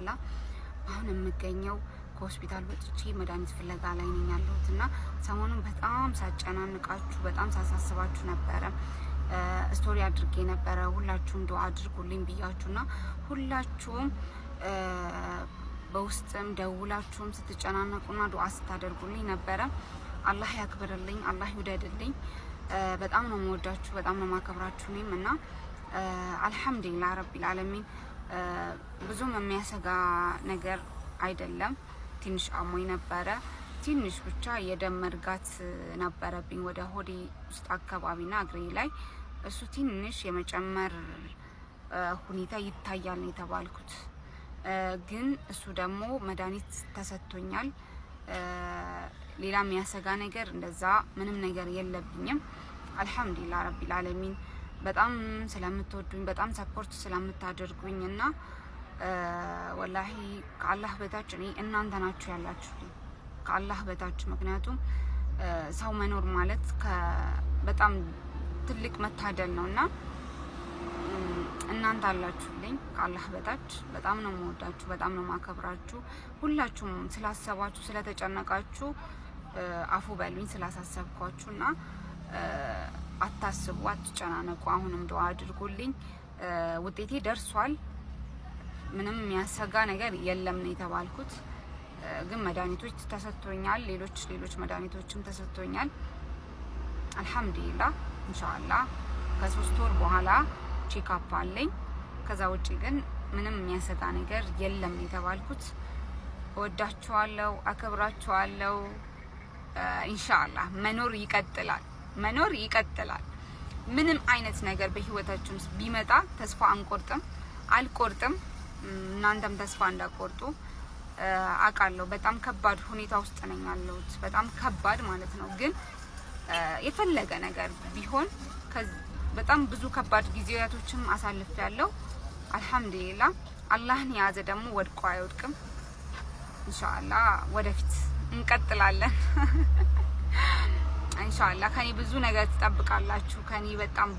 አልሐምዱሊላህ። አሁን የምገኘው ከሆስፒታል ወጥቼ መድኃኒት ፍለጋ ላይ ነኝ ያለሁት እና ሰሞኑን በጣም ሳጨናንቃችሁ በጣም ሳሳስባችሁ ነበረ። Story አድርጌ ነበረ፣ ሁላችሁም ዱአ አድርጉልኝ ብያችሁና ሁላችሁም በውስጥም ደውላችሁም ስትጨናነቁና ዱአ ስታደርጉልኝ ነበረ። አላህ ያክብርልኝ፣ አላህ ይውደድልኝ። በጣም ነው የምወዳችሁ፣ በጣም ነው የማከብራችሁ እኔም። እና አልሐምዱሊላህ ረቢል ዓለሚን፣ ብዙም የሚያሰጋ ነገር አይደለም። ትንሽ አሞኝ ነበረ። ትንሽ ብቻ የደም መርጋት ነበረብኝ ወደ ሆዴ ውስጥ አካባቢና እግሬ ላይ፣ እሱ ትንሽ የመጨመር ሁኔታ ይታያል ነው የተባልኩት። ግን እሱ ደግሞ መድኃኒት ተሰጥቶኛል። ሌላ የሚያሰጋ ነገር እንደዛ ምንም ነገር የለብኝም። አልሐምዱሊላህ ረቢል ዓለሚን። በጣም ስለምትወዱኝ፣ በጣም support ስለምታደርጉኝ እና ወላሂ ከአላህ በታች እኔ እናንተ ናችሁ ያላችሁልኝ ከአላህ በታች። ምክንያቱም ሰው መኖር ማለት በጣም ትልቅ መታደል ነው እና እናንተ አላችሁልኝ ከአላህ በታች። በጣም ነው የምወዳችሁ፣ በጣም ነው የማከብራችሁ። ሁላችሁም ስላሰባችሁ፣ ስለተጨነቃችሁ አፉ በሉኝ ስላሳሰብኳችሁ እና አታስቡ፣ አትጨናነቁ። አሁንም ዱአ አድርጉልኝ። ውጤቴ ደርሷል። ምንም የሚያሰጋ ነገር የለም ነው የተባልኩት። ግን መድኃኒቶች ተሰጥቶኛል። ሌሎች ሌሎች መድኃኒቶችም ተሰጥቶኛል። አልሐምዱሊላህ፣ ኢንሻአላህ ከ3 ወር በኋላ check up አለኝ። ከዛ ውጪ ግን ምንም የሚያሰጋ ነገር የለም ነው የተባልኩት። እወዳችኋለሁ፣ አከብራችኋለሁ። ኢንሻአላህ መኖር ይቀጥላል፣ መኖር ይቀጥላል። ምንም አይነት ነገር በህይወታችን ውስጥ ቢመጣ ተስፋ አንቆርጥም፣ አልቆርጥም። እናንተም ተስፋ እንዳትቆርጡ። አውቃለሁ በጣም ከባድ ሁኔታ ውስጥ ነኝ ያለሁት፣ በጣም ከባድ ማለት ነው። ግን የፈለገ ነገር ቢሆን በጣም ብዙ ከባድ ጊዜያቶችም አሳልፌያለሁ። አልሐምዱሊላህ፣ አላህን የያዘ ደግሞ ወድቆ አይወድቅም። ኢንሻአላህ ወደፊት እንቀጥላለን። ኢንሻአላህ ከኔ ብዙ ነገር ትጠብቃላችሁ። ከኔ በጣም